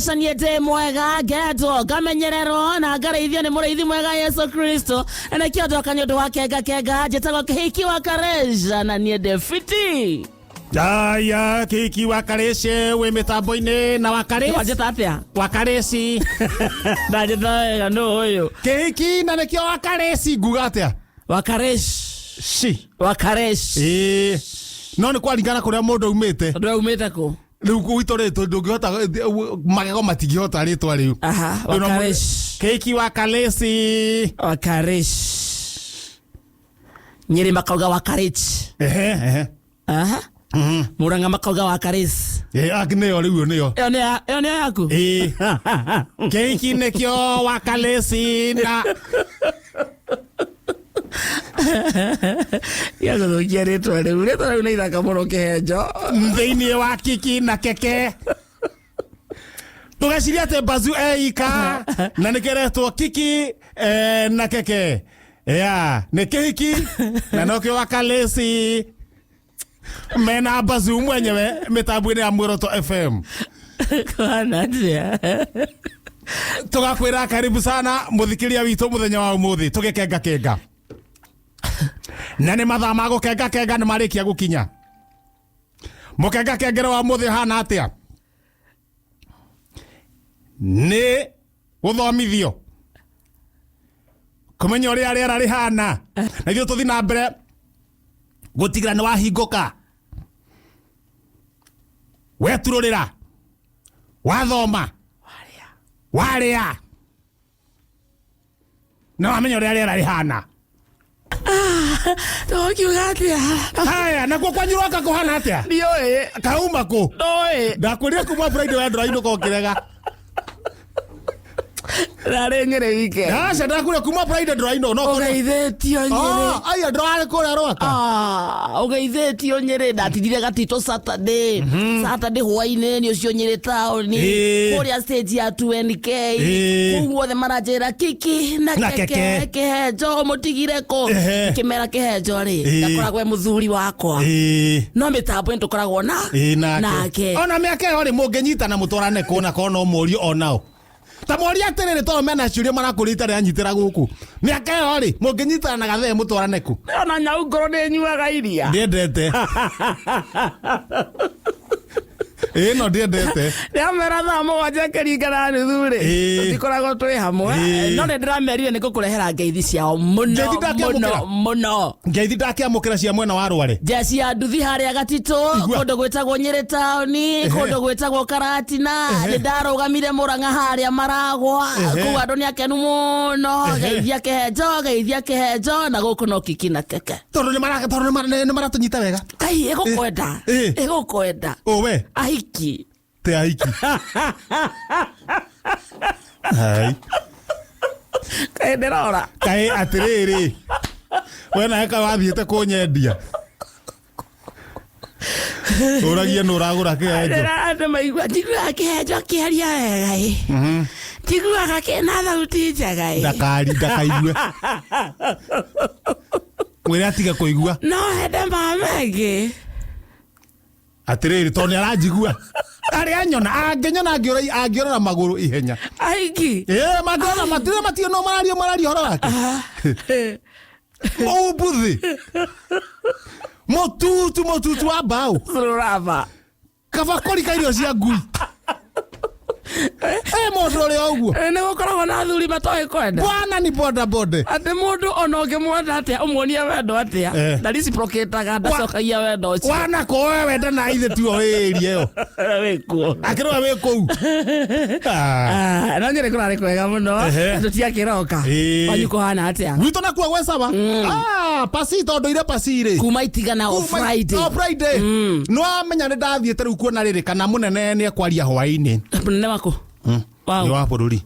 Niĩ ndĩ mwega ngendwo ngamenyererwo na ngarĩithio nĩ mũrĩithi mwega Yesu Kristo, na nĩkĩo ndoka nĩ ũndũ wa kenga kenga. Njĩtagwo Kĩhiki wa Kareja na niĩ ndĩ fiti. Aya, Kĩhiki wa Karĩci wĩ mĩtambo-inĩ na wa Karĩci. Wanjĩta atĩa? Wa Karĩci. Ndanjĩta wega, nũ ũyũ? Kĩhiki na nĩkĩo wa Karĩci nguga atĩa? Wa Karesh. Shi. Wa Karesh. Ĩĩ. No nĩ kwaringana kũrĩa mũndũ aumĩte. Tondũ we umĩte kũ? Rĩu gwitũ rĩ ndũngĩhota, magego matingĩhota rĩtwa rĩu. Aha, Rĩu no Wakaresh. Kĩhiki wa Karĩci. Wa Karesh. Nyĩrĩ makauga wa Karech. Ehe, ehe. Aha. Murang'a makauga wa Kares. Ĩ, nĩyo rĩu nĩyo. Ĩyo nĩ ĩyo nĩ yaku? Ĩĩ. Kĩhiki nĩkĩo wa Karĩci na Gĩagũthũkia rĩtwa rĩu. Rĩtwa rĩu nĩ ithaka mũno, kĩhenjo. Thĩinĩ wa Kiki na Keke tũgeciria atĩ Bazu eika na nĩkĩretwo Kiki na Keke ya nĩ kĩhiki na nokĩo wa Kalesi mena Bazu mwenyewe mĩtambo-inĩ ya Muoroto FM. Kũhana atĩa? Tũgakwĩra karibu sana mũthikĩria witũ mũthenya wa ũmũthĩ tũgĩkenga kenga, na nĩ mathaa ma gũkenga kenga nĩ marĩkia gũkinya. Mũkenga kengere wa ũmũthĩ hana atĩa? Nĩ gũthomithio kũmenya ũrĩa rĩera rĩhana, na ithuĩ tũthi na mbere gũtigĩra nĩ wahingũka, weturũrĩra, wathoma, warĩa na wamenya ũrĩa rĩera rĩhana. Tũkiuga atĩa? Haya, nakuo kwanyu roka kũhana atĩa? Ndiũĩ. Kauma kũ? Ndoĩ. Ndakwĩrire kuma Friday we ndũrainũka ũkĩrega. Rarĩ Nyĩrĩ weekend. Aca, ndakwĩrire kuma Friday ndũrainũka no kũrĩa- Ũgeithĩtio Nyĩrĩ. Oh, aya ndũrarĩ kũrĩa Rwaka. Ah, ũgeithĩtio Nyĩrĩ. Ndatindire Gatitũ Saturday. Saturday hwainĩ nĩ ũcio Nyĩrĩ taũni. Kũrĩa stage ya 2NK. Kũu guothe maranjĩra Kiki na Na Keke. Keke. Kĩhenjo mũtigire kũ? Ngĩmera kĩhenjo rĩ, ndakoragwo e mũthuri wakwa. No mĩtambo ĩno tũkoragwo na Ĩĩ, nake. nake. Ona mĩaka ĩyo rĩ, mũngĩnyitana mũtwarane kũ na korwo no mũrio onao ta moria atĩrĩrĩ, tondũ mena ciũria marakũria itarĩ anyitĩra gũkũ. Mĩaka ĩyo rĩ, mũngĩnyitana na gathee mũtwarane kũ? Ona nyau ngũrũ nĩ ĩnyuaga iria. Ndiendete ĩĩ, no ndiendete. Ndĩramera thaa 7 ĩkĩringa na nuthu rĩ, tũtikoragwo twĩ hamwe. No nĩ ndĩramerire nĩ ngũkũrehera ngeithi ciao mũno. Ngeithi mũno ndakĩamũkĩra. mũno. Ngeithi ndakĩamũkĩra cia mwena wa Rware. Njeci ya nduthi harĩa Gatitũ. Igua. Kũndũ gwĩtagwo Nyĩrĩ taũni, kũndũ gwĩtagwo Karatina. Nĩ ndarũgamire Mũrang'a harĩa maragwa. Kũu andũ nĩ akenu mũno. Geithia kĩhenjo, geithia kĩhenjo, na gũkũ no Kiki na Keke. Tondũ nĩ maratũnyita wega. Kai ĩgũkwenda. Ĩgũkwenda. Ũwe. Ahiki. Te ahiki. Hai. Kaĩ ndĩrora. Kaĩ atĩrĩrĩ, we nawe kaĩ wathiĩte kũnyendia ũragie nũ ũragũra kĩhenjo? Ndĩra andũ maigua njiguaga kĩhenjo kĩaria wega ĩ, njiguaga kĩna thauti njega ĩ. Ndakari ndakaigue, mwĩre atige kũigua. No hende mamengĩ. Atĩrĩrĩ, tondũ nĩ aranjigua arĩ anyona, angĩnyona angĩũra, angĩorora magũrũ ihenya. Ahiki. Ĩĩ, mangĩona matirĩ matirĩ no marario marario ũhoro wake mũmbuthi mũtutu mũtutu wa mbaũ. Rũraba. Kabakũri ka irio cia ngui ĩ mũndũ ũrĩa ũguo. Nĩ gũkoragwo na athuri matoĩ kwenda. Bwana ni boda bode. Atĩ mũndũ ona ũngĩmwenda atĩa, ũmuonie wendo atĩa, ndareciprocataga, ndacokagia wendo ũcio. Wanako we wenda na ithe tiwe wĩ area ĩyo. Wĩkuo. Akĩrwo wĩ kũu. Ah. Ah, no Nyĩrĩ kũrarĩ kwega mũno. Tũtiakĩroka. Wanyu kũhana atĩa? Gwitũ nakuo gwĩ sawa. Ah, pasi tondũ ire pasi rĩ kuma itigana o Friday. O Friday. Nĩ wamenya nĩ ndathiĩte rĩu kuona rĩrĩ kana mũnene nĩ ekwaria hwaĩ-inĩ. Mũnene waku? Nĩ wa bũrũri.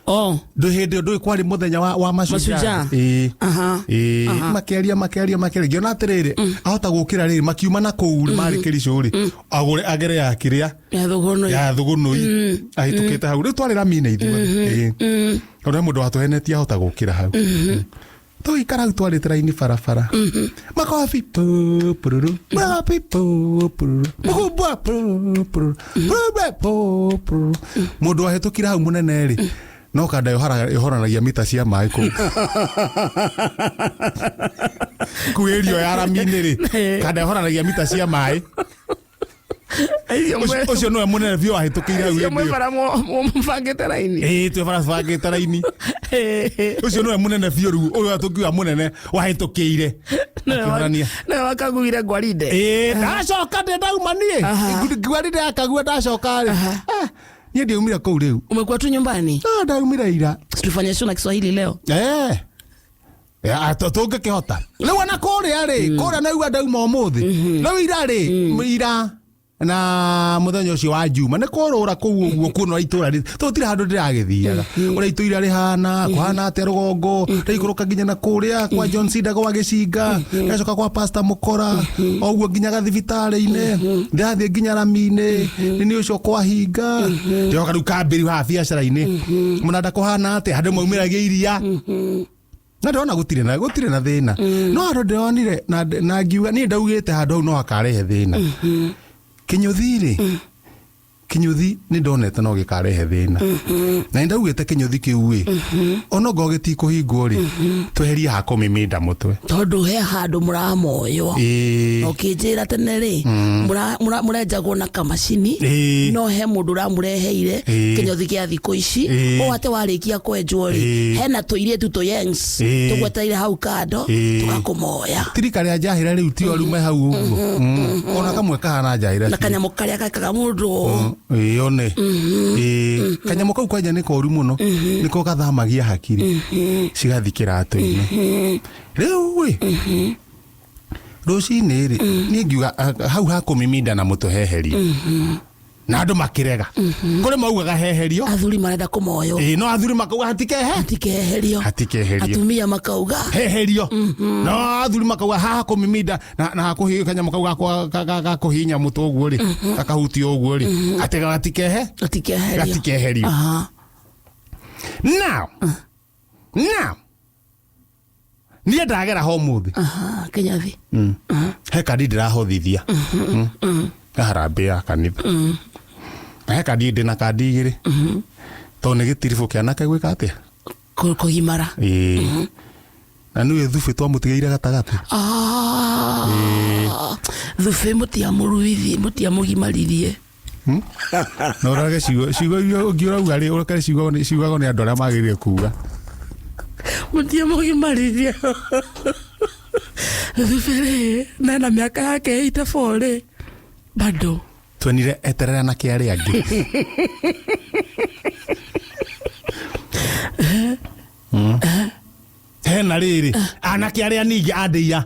Oh. Ndũ hĩndĩ ĩyo ndũĩ kwarĩ mũthenya wa mashujaa. Mashujaa. Ĩĩ. Aha. Ĩĩ, makĩaria makĩaria makĩaria, ngĩona atĩrĩrĩ, ahota gũkĩra rĩrĩ makiuma na kũu rĩ marĩ Kĩricũ rĩ, agũre agere ya kĩrĩa Ya thũgũnũi. Ya thũgũnũi ahĩtũkĩte hau rĩu twarĩ rami-inĩ ithuothe. Ĩĩ. Tondũ he mũndũ watũhenetie ahota gũkĩra hau. Tũgĩikara hau twarĩte raini barabara. Makobi pu pururu. Makobi pu pururu. Mũhumbwa pu pururu. Pururu pu pururu. Mũndũ wahĩtũkire hau mũnene rĩ no kanda yohoranagia mita cia maĩ kũu kũu ĩrio ya rami-inĩ rĩ, kanda yohoranagia mita cia maĩ. Ũcio nĩwe mũnene biũ wahĩtũkĩire hau Acio hĩndĩ mwĩ ĩyo. bara mũbangĩte raini. Ĩĩ, twĩ bara bangĩte raini. Ũcio nĩwe mũnene biũ rĩu ũyũ tũngiuga mũnene wahĩtũkĩire akĩhorania. Nĩwe wakaguire ngwarinde. Ĩĩ, ndacoka ndĩ ndauma niĩ. Ngwarinde akagua ndacoka rĩ. Ah, niĩ ndiaumire kũu rĩu. Umekuwa tu nyumbani. Ah, ndaumire ira. Tufanye show na Kiswahili leo. Eh. Ya, tũngĩkĩhota rĩu ona kũrĩa rĩ, kũrĩa naigua ndauma ũmũthĩ rĩu ira rĩ, ira na mũthenya ũcio wa Juma nĩ kũrũra kũu ũguo kuona ũrĩa itũra rĩ tũtirĩ handũ ndĩragĩthiaga, ũrĩa itũira rĩhana kũhana atĩa rũgongo rĩikũrũka nginya na kũrĩa kwa John Cinda gwa Gĩcinga, ngacoka kwa Pastor Mũkora o ũguo nginya gathibitarĩ-inĩ, ndĩrathiĩ nginya rami-inĩ nĩ ũcio kwahinga ndĩroka rĩu kambĩri haha biacara-inĩ mũnanda kũhana atĩa handũ maumĩragia iria na ndĩrona gũtirĩ na thĩna, no handũ ndĩronire na ngiuga niĩ ndaugĩte handũ hau no hakarehe thĩna. Kĩnyũthi rĩ, kĩnyũthi nĩ ndonete no gĩkarehe thĩna na nĩ ndaugĩte kĩnyũthi kĩu ĩ onokorwo gĩtikũhingwo rĩ, tweherie hakũmiminda mũtwe. Tondũ he handũ mũramoywo. Ĩĩ. Ũkĩnjĩra tene rĩ, mũrenjagwo na kamacini. No he mũndũ ũramũreheire kĩnyothi gĩa thikũ ici. Ũũ atĩ warĩkia kwenjwo rĩ, hena tũirĩtu tũyengs tũgwetereire hau kando tũgakũmoya. Tirika rĩa njahĩra rĩu tio rĩu me hau ũguo. Ona kamwe kahana njahĩra Na biũ. kanyamũ karĩa gekaga mũndũ ũũ. Ĩĩ, one ĩĩ, kanyamũ kau kwanja nĩ koru mũno, nĩko gathamagia hakiri cigathi kĩratũ-inĩ rĩu ĩ rũcinĩ rĩ, niĩ ngiuga hau hakũmiminda na mũtwe heherio na andũ makĩrega, kũrĩ maugaga heherio. Athuri marenda kũmoywo. Ĩĩ, no athuri makauga hatikehe hatikeherio. Hatikeherio. Atumia makauga heherio, no athuri makauga haha kũmiminda na hakũhi kanyamũ kau gakũhinya mũtwe ũguo rĩ, gakahutio ũguo rĩ, atĩ gatikehe hatikeherio. Gatikeherio. Now niĩ ndagera ho mũthĩ. Aha, Kĩnyathi. He kandi ndĩrahothithia ya harambĩ ya kanitha, na he kandi ndĩ na kandi igĩrĩ tondũ nĩ gĩtiribũ kĩanake gwĩka atĩa? Kũgimara. Ĩĩ, na nĩwe thubĩ twamũtigĩire gatagatĩ. Ah, thubĩ mũtiamũruithi, mũtiamũgimaririe. Na ũrage ciugo iria ũngĩ ũrauga rĩ, ũreke ciugagwo nĩ andũ arĩa magĩrĩire kuga. Mũtiamũgimaririe thubĩ rĩ, nena mĩaka yake 84 rĩ bado. Twenire eterera na kĩarĩa angĩ. Hena rĩrĩ anake arĩa ningĩ andĩia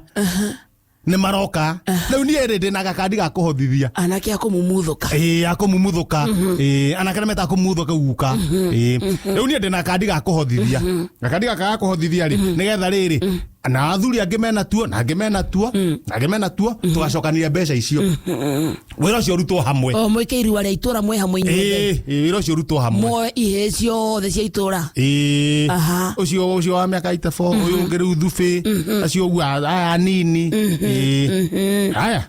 nĩ maroka rĩu, niĩ rĩ ndĩna gakandi ga kũhothithia. Anake a kũmumuthũka. Ĩĩ, akũmumuthũka. Ĩĩ, anake arĩa metaga kũmumuthũka guka. Ĩĩ, rĩu niĩ ndĩna kandi ga kũhothithia, gakandi gaka ga kũhothithia rĩ, nĩgetha rĩrĩ na athuri angĩ mena tuo na angĩ mena tuo na angĩ mena tuo, tũgacokanĩria mbeca icio, wĩra ũcio ũrutwo hamwe. O mwĩke irua rĩa itũra mwĩ hamwe inyuothe. Ĩĩ, ĩĩ, wĩra ũcio ũrutwo hamwe. Muoe ihĩĩ ciothe cia itũra. Ĩĩ. Ũcio wa mĩaka itabo, ũyũ ũngĩ rĩu thubĩ, acio ũguo aya anini. Ĩĩ, aya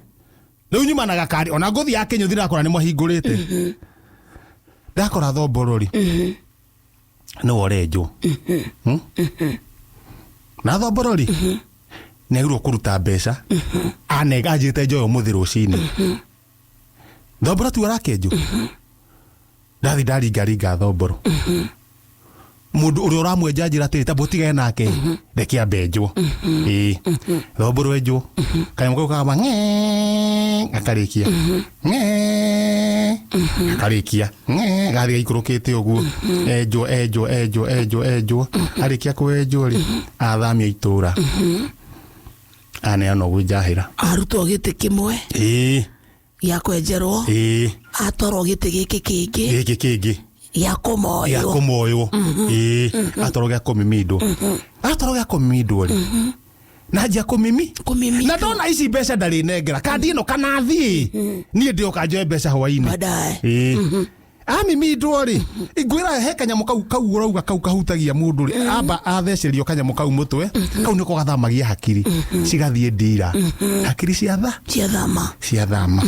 rĩu nyuma na gakari ona ngũthi ya kĩnyũthi, ndakora nĩ mwahingũrĩte, ndakora thomborori nĩwe ũrenjwo. Na thomborori nĩ agĩrĩirwo kũruta mbeca anenga anjĩte njoyo mũthĩ rũcinĩ. Thomboro tu arakenjwo, ndathi ndaringaringa thomboro, mũndũ ũrĩa ũramwenja njĩra atĩrĩ, tamba ũtigane nake, reke ambe enjwo. Ĩĩ, thomboro enjwo, kanyamũ kau kagamba ng'ee, gakarĩkia ng'ee, gakarĩkia ng'ee, gathiĩ gaikũrũkĩte ũguo, enjwo enjwo enjwo enjwo enjwo, arĩkia kwenjwo rĩ, athamia itũra aneanwo gwĩ njahĩra. Arutwo gĩtĩ kĩmwe gĩa kwenjerwo. Atwarwo gĩtĩ gĩkĩ kĩngĩ. Gĩkĩ kĩngĩ. Gĩa gĩa kũmoywo. Kũmoywo. Ĩĩ, atwarwo gĩa kũmimindwo, atwarwo gĩa kũmimindwo rĩ, na njia kũmimi Kũmimindwo. Na ndona ici mbeca ndarĩ nengera kandi ĩno kana thiĩ niĩ ndĩoka njoe mbeca hwainĩ. Baadaye. Ĩĩ, Amimindwo rĩ, ngwĩra he kanyamũ kau kau ũrauga kau kahutagia mũndũ rĩ, amba athecerio kanyamũ kau mũtwe, kau nĩko gathamagia hakiri cigathiĩ ndira, hakiri ciatha Ciathama. Ciathama.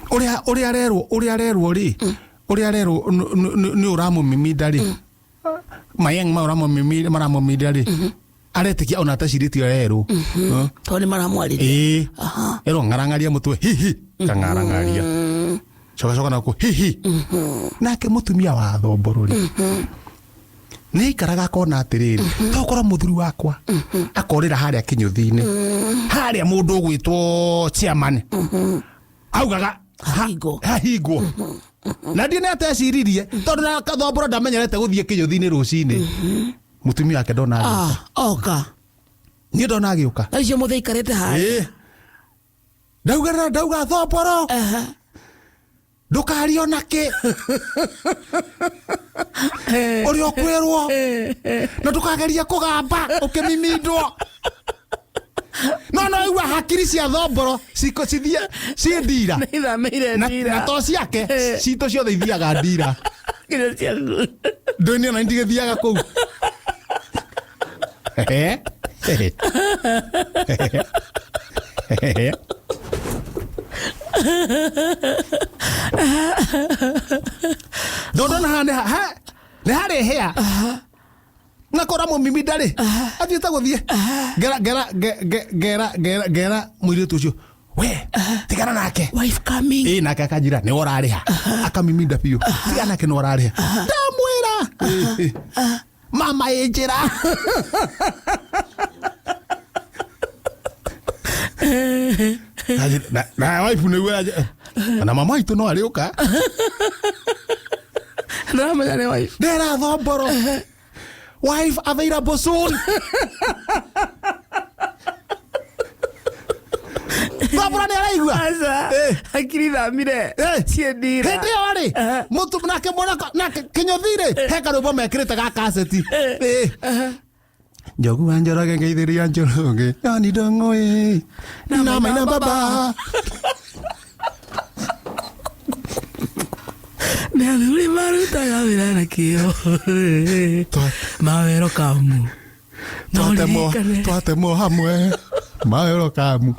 Ũrĩa ũrĩa arerwo rĩ, ũrĩa arerwo nĩ ũramũmiminda rĩ, mayeng ma ũramũmiminda, maramũmiminda rĩ, aretĩkia ona atecirĩtie arerwo. Tondũ nĩ maramwarĩria. Ĩĩ, erwo ng'arang'aria mũtwe, hihi kang'arang'aria, coka coka nakuo, hihi. Nake mũtumia wa Thomboro rĩ, nĩ aikaraga akona atĩrĩrĩ, tokorwo mũthuri wakwa akorĩra harĩa kĩnyũthi-inĩ harĩa mũndũ ũgwĩtwo chairman augaga Hahingwo. Hahingwo. Na ndiĩ nĩ ateciririe, tondũ na Thomboro ndamenyerete gũthiĩ kĩnyũthi-inĩ rũcinĩ. Mũtumia wake ndona agĩũka. Ah, oka. Niĩ ndona agĩũka. Thaa icio mũthĩ aikarĩte harĩa. Ĩĩ. Ndauga, ndauga, "Thomboro, ndũkario na kĩ ũrĩa ũkwĩrwo, na ndũkagerie kũgamba ũkĩmimindwo." No igua hakiri cia Thomboro ciko cithie ciĩ ndira. Nĩ ithamĩire ndira. Na to ciake, citũ ciothe ithiaga ndira. Nginya ciaku. Ndũni ona ndigĩthiaga kũu. Ehe. Ehe. Ndondona haha nĩ harĩ hĩa na kora mũmimi ndarĩ athiĩte gũthiĩ ngera ngera nge- nge- ngera ngera ngera mũirĩtu ũcio, "We tigana nake." Wife coming. Ĩ, nake akanjĩra nĩ ũrarĩha, akamiminda biũ, "Tigana nake, nĩ ũrarĩha." Ndamwĩra, "Ĩ, ĩ. Mama ĩ njĩra." Na wife nĩguo na mama witũ no arĩũka. Ndĩramenya nĩ wife. Ndera Thomboro, "Wife available soon." Thomboro nĩ araigua. Aca. Hakiri thamire. Ciĩ ndira. Hĩndĩ ĩyo rĩ, mũtu nake mwanaka nake kĩnyũthi rĩ, he karwĩmbo mekĩrĩte ga kaseti. Ĩ. Njogu wa Njoroge, ngeithĩria Njoroge nani ndong'oĩ na maina baba. Nĩ athuri marutaga wĩra na kĩo. Mawero kamu. No Twatemwo ririkane. Twatemwo hamwe mawero kamu.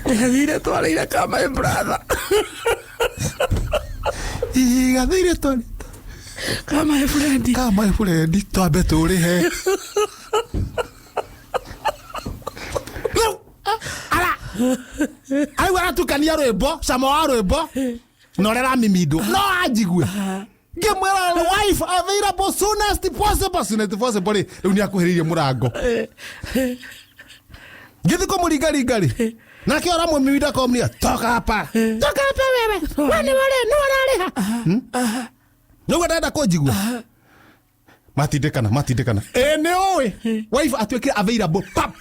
Gathire twarĩire ka my brother. Igathire twarĩ Ka my friend. Ka my friend, twambe tũrĩhe rĩu. Ara arĩu aratukania rwĩmbo, cama wa rwĩmbo na ũrĩa aramimindwo, no anjigue ngĩmwĩra, "Wife available soonest possible." Soonest possible rĩ, rĩu nĩ akuhĩrĩirie mũrango, ngĩthiĩ kũmũringaringa rĩ, nake ũramũmiminda komnia, "Toka hapa, toka hapa wewe, we nĩ ware nĩ wararĩha." Nĩguo ndenda kũnjigua, matindĩkana matindĩkana. Ĩ, nĩ ũĩ wife atuĩkire available pap,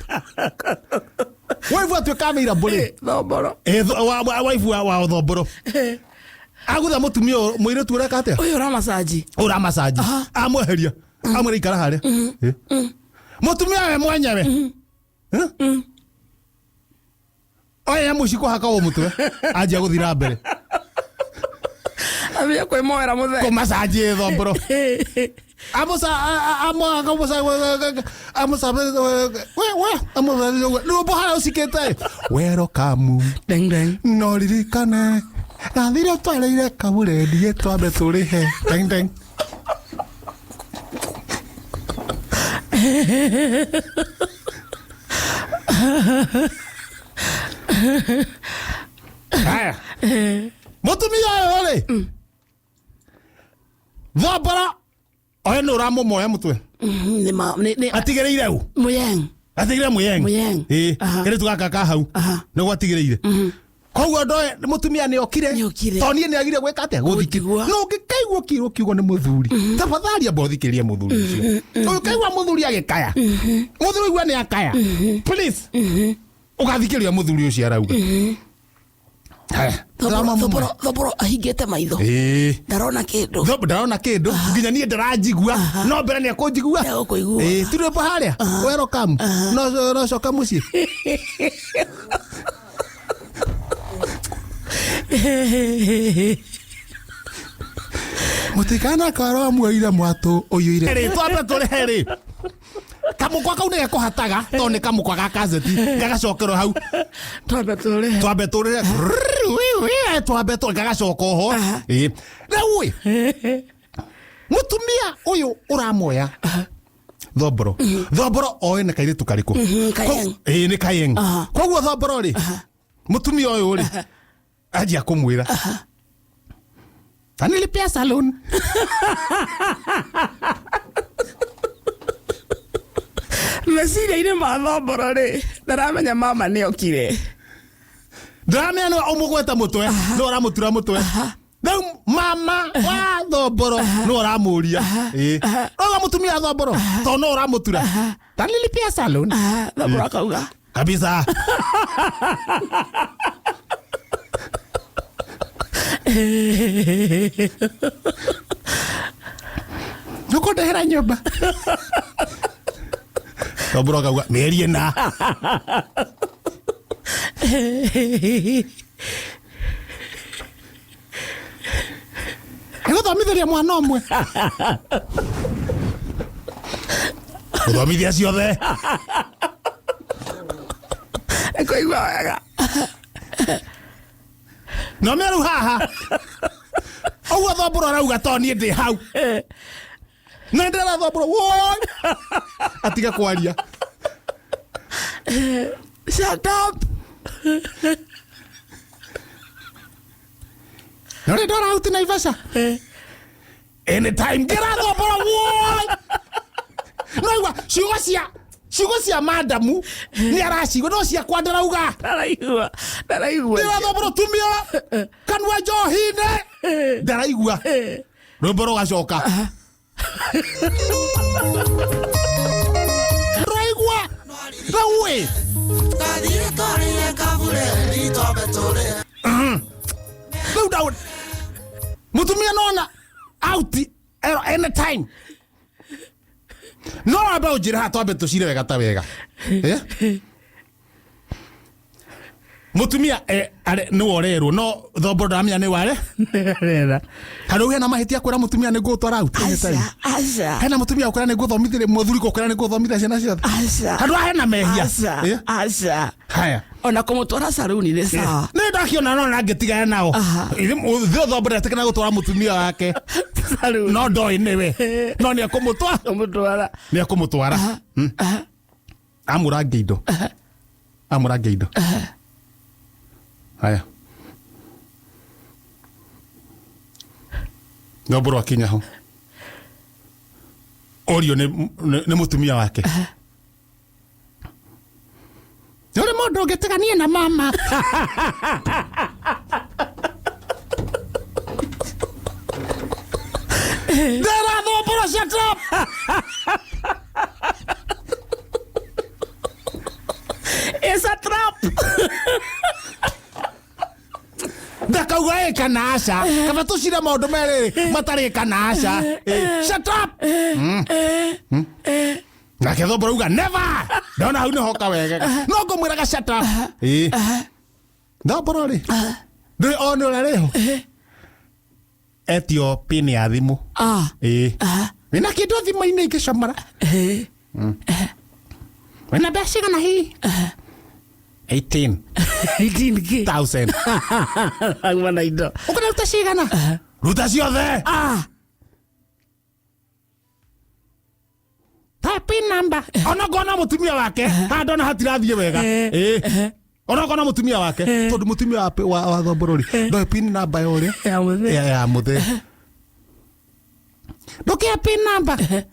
wife atuĩka available rĩ. Thomboro. Ĩ, wife wa Thomboro agutha mũtumia ũyũ, mũirĩtu ũreka atĩa? Ũyũ ũramacanji. Ũramacanji, amweheria, amwĩra, "Ikara harĩa." Ĩ. Mũtumia we mwenyewe. Eh? Oya mũci kũhaka wo mũtwe, anjia gũthiĩ na mbere. Ambia kwĩmoera mũthee. Kũmacanji Thomboro, amusa amusa amusa we we amusa rwĩmbo harĩa ũcikĩte wero kamu. Deng deng. No ririkane gathire twarĩire kaburendie, twambe tũrĩhe, deng deng. Haya, mũtumia ũyũ rĩ, Thombora oye nĩ ũramũmoya mũtwe. Nĩ ma nĩ Atigĩrĩire ũ? Mũyeng. Atigĩrĩire mũyeng. Mũyeng. Ĩĩ. Kĩrĩtu gaka ka hau nĩguo atigĩrĩire. Koguo ndoe mũtumia nĩ okire. Nĩ okire. Tondũ niĩ nĩ agire gwĩka atĩa? Gũthikĩrĩria. No ũngĩkaigua ũkĩrwo kiugo nĩ mũthuri, tafadhali amba ũthikĩrĩrie mũthuri ũcio. Ũngĩkaigua mũthuri agĩkaya, mũthuri ũigua nĩ akaya, please ũgathikĩrĩria mũthuri ũcio arauga. Haya. Thomboro, Thomboro, Thomboro ahingĩte maitho. Ĩĩ. Ndarona kĩndũ. Ndarona kĩndũ, nginya niĩ ndaranjigua, no mbere nĩ akũnjigua. Nĩegũkũigua. Ĩĩ, ti rwĩmbo harĩa welcome, no no coka mũciĩ. Mutikanakorwo muoire mwatũ ũiyũire rĩ twambe tũrĩhe rĩ kamũkwa kau nĩ gekũhataga tondũ nĩ kamũkwa ga kazeti gagacokerwo hau. Twambe tũrĩhe. Twambe tũrĩhe, twambe tũrĩhe gagacoka oho. Ĩ, rĩu ĩ mũtumia ũyũ ũramoya Thomboro, Thomboro oĩ nĩ kairĩtu karĩkũ? Kayeng. Ĩ, nĩ kayeng. Koguo Thomboro rĩ, mũtumia ũyũ rĩ anjia kũmwĩra tanilipia salon. Meciria-inĩ ma Thomboro rĩ, ndaramenya mama nĩ okire. Ndĩramenya nĩwe ũmũgwete mũtwe, nĩwe ũramũtura mũtwe. Rĩu mama wa Thomboro nĩwe ũramũria. Ĩ, rĩu mũtumia wa Thomboro tondũ no ũramũtura tanilipia salon. Thomboro akauga kabisa. Nũkũndehera nyũmba. Thomboro akauga mĩeri 4. Nĩgũthomithĩria mwana ũmwe, gũthomithia ciothe. Kũigua wega. No mĩaru haha ũguo Thomboro arauga to niĩ ndĩ hau na ndĩra Thomboro woi atige kwaria. Shut up. No rĩ ndora auti Naivasha anytime ngĩra Thomboro woi no igua ciugo cia madamu nĩ aracigua no ciakwa ndĩrauga. Ndaraigua, ndaraigua. Ndĩra Thomboro tumia kanua njohi-inĩ, ndaraigua rwĩmbo rũgacoka rũraigua rĩu ĩ. Twathire twarĩire kabureni twambe tũrĩhe. Rĩu ndau mũtumia nona auti ero anytime no wambe ũnjĩre haha twambe tũcire wega ta wega. Eh? Mũtumia nĩwe ũrerwo no Thomboro ndaramenya nĩ ware. Rera. Harĩ hena mahĩtia kwĩra mũtumia nĩ ngũgũtwara out anytime? Aca, aca. Hena mũtumia ũkwĩra nĩ ngũthomithĩria, mũthuri gũkwĩra nĩ ngũthomithia ciana ciothe? Aca. Handũ haha hena mehia? Aca. Eh? Aca. Haya. Ona kũmũtwara saruni nĩ sawa. Nĩ ndakiona no nangĩtigana nao. Thĩ Thomboro etĩkĩra gũtwara mũtumia wake. Saruni. No ndoĩ nĩwe no nĩ ekũmũtwara. Kũmũtwara. Nĩ ekũmũtwara. Amũrange indo, amũrange indo. Haya, Thomboro akinya ho orio nĩ mũtumia wake nĩ ũrĩ mũndũ ũngĩtiganie na mama. Ndĩra Thomboro shut up. It's a trap. Ndakauga ĩ kana aca, kaba tũcire maũndũ merĩ matarĩ kana aca. Shut up. Nake Thomboro auga never, ndona hau nĩhoka wegega no ngũmwĩraga shut up. Ĩ, Thomboro rĩ ndũĩ one ũrĩa rĩho etio pin ya thimũ. Ĩ, wĩna kĩndũ thimũ-inĩ ingĩcomora? Wĩna mbeca cigana hihi? 18. 18K. Thousand. Auma na indo. Ũkũrĩa ruta cigana? Ruta ciothe. Ta pin number ona ngona mũtumia wake haha ndona hatirathiĩ wega. Ĩ, ona ngona mũtumia wake tondũ mũtumia wa Thomboro rĩ ndoĩ pin number ya ũrĩa Ya mũthee. Ya mũthee. Ndũkĩa pin number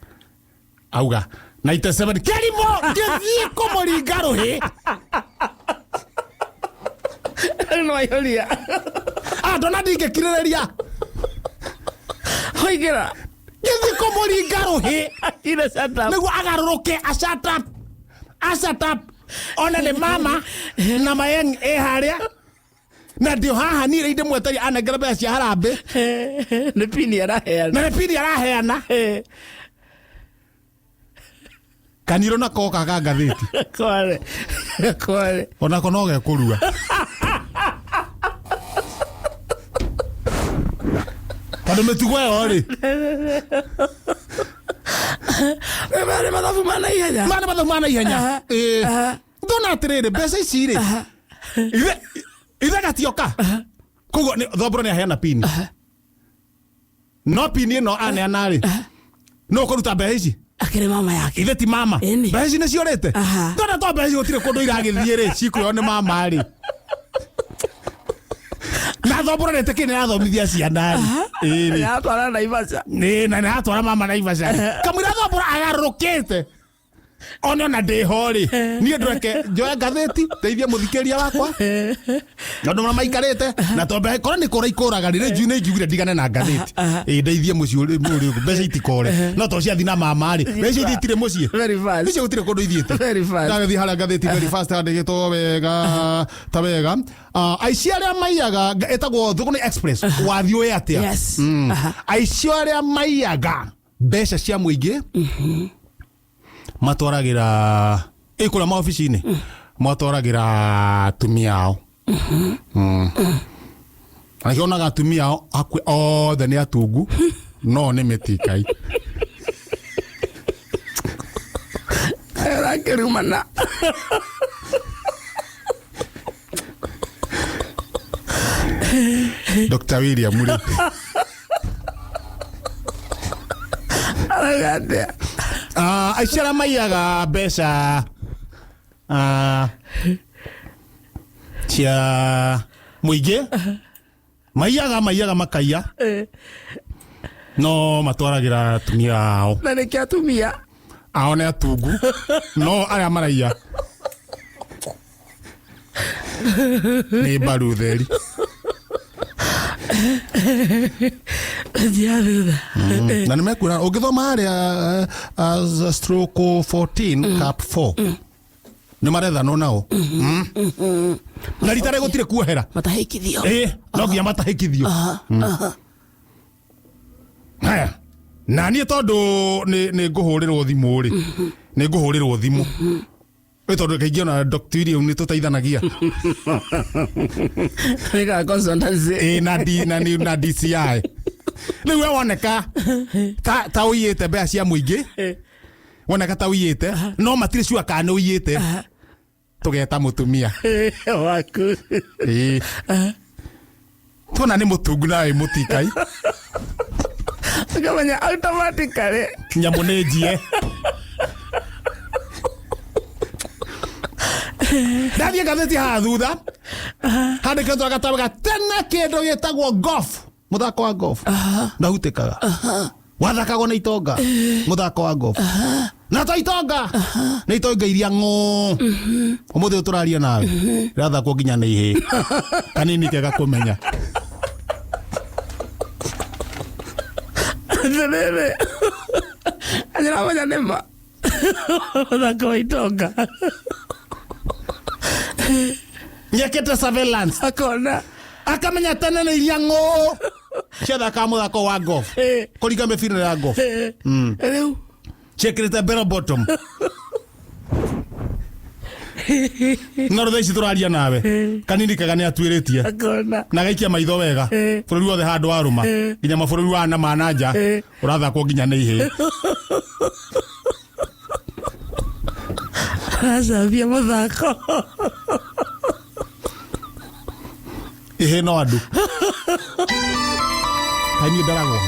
auga 97 kĩrimũ ngĩthiĩ kũmũringa rũhĩ. No aihũria. Ah, ndona ndingĩkirĩrĩria. Oigĩra. Ngĩthiĩ kũmũringa rũhĩ. Ire shut up. Nĩguo agarũrũke a shut up, a shut up ona nĩ mama na mayeng ĩ harĩa na ndio haha niĩ rĩu ndĩmweteria anengere mbeca cia harambĩ. Nĩ pini araheana. Na nĩ pini araheana kaniro na koka ga ngathĩti. Kware. Kware. Onako no gekũrua. Tondũ mĩtugo ĩyo rĩ, Nĩ mathabu ma naihenya. Mana mathabu ma naihenya. Ĩĩ. Ndona atĩrĩrĩ, mbeca ici rĩ, ithe gatioka koguo Thombũro nĩ aheana pini, no pini ĩno aneana rĩ, no ũkũruta mbeca ici. Akĩrĩ mama yake. Ithe ti mama. Ĩni. Mbeca ici nĩ ciorĩte. Ndona to mbeca ici gũtirĩ kũndũ iragĩthiĩ rĩ, cikuoywo nĩ mama rĩ, na Thombũro nĩtĩkĩ nĩ athomithia ciana rĩ. Ĩĩ rĩ. Yatwara Naivasha. Nĩ na nĩ atwara mama Naivasha kamũira Thombũro agarũrũkĩte one ona ndĩho rĩ, niĩ ndweke njoe ngathĩti ndeithie mũthikĩria wakwa tondũ marĩa maikarĩte na tombe korwo nĩ kũra ikũraga rĩ, rĩnju nĩ ngiugire ndigane na ngathĩti, ĩ ndeithie mũciĩ ũrĩ ũrĩ mbeca itikore, no to ciathi na mama rĩ, mbeca ithi itirĩ mũciĩ. Very fast. Icio gũtirĩ kũndũ ithiĩte. Very fast. Ndagĩthiĩ harĩa ngathĩti very fast handĩkĩtwo wega ta wega. Ah, aici arĩa maiyaga ĩtagwo Thũgũnĩ Express wathiĩ ũĩ atĩa. Yes. Aici arĩa maiyaga mbeca cia mũingĩ matwaragĩra ĩ kũrĩa maobici-inĩ, matwaragĩra atumia ao. Nakĩo onaga atumia ao hakuhĩ othe nĩ atungu, no nĩ mĩtikai. Ũrakĩrumana. Dr. William rĩ. Arauga atĩa? Ah, aici arĩa maiyaga mbeca cia mũingĩ maiyaga maiyaga makaiya, no matwaragĩra atumia ao. Na nĩkĩo atumia ao nĩ atungu, no arĩa maraiya nĩ mbaru theri. Njia thutha. Na nĩ mekuona ũngĩthoma harĩa stroke 14 cap 4 nĩ marethanwo nao. Na rita rĩ gũtirĩ kuohera. Matahĩkithio. Ĩ no nginya matahĩkithio. Haya, na niĩ tondũ nĩ ngũhũrĩrwo thimũ rĩ, nĩ ngũhũrĩrwo thimũ ĩ tondũ kaingĩ ona Dr. William nĩ tũteithanagia. Nĩka consultancy. Ĩ na D na na DCI rĩu we woneka ta ũiyĩte mbeca cia mũingĩ, woneka ta ũiyĩte no matirĩ sure kana nĩ ũiyĩte, tũgeta mũtumia waku. Ĩ tuona nĩ mũtungu nawe mũtikai. Ũkamenya automatically. Nyamũ nĩ njie. Ndathiĩ ngathĩti haha thutha handĩkĩtwo gatabu gatene kĩndũ gĩtagwo golf, mũthako wa golf ndahutĩkaga, wathakagwo nĩ itonga, mũthako wa golf na to itonga, nĩ itonga iria ng'ũ. Ũmũthĩ ũyũ tũraria nawe irathakwo nginya nĩ ihĩĩ kanini kega kũmenya. Atĩrĩrĩ, anĩramenya nĩ ma mũthako wa itonga. Nyekĩte surveillance. Akona. Akamenya tene nĩ iria ng'ũ ciathakaga mũthako wa golf kũringa mĩbira ya golf. Rĩu ciĩkĩrĩte bell bottom, no rĩu thaa ici tũraria nawe kanini kega nĩ atuĩrĩtie. Akona. Na gaikia maitho wega bũrũri wothe handũ warũma nginya mabũrũri wa na ma na nja ũrathakwo nginya nĩ ihĩĩ. Aracambia mũthako. Ihĩĩ no andũ kaĩ niĩ ndaragwo.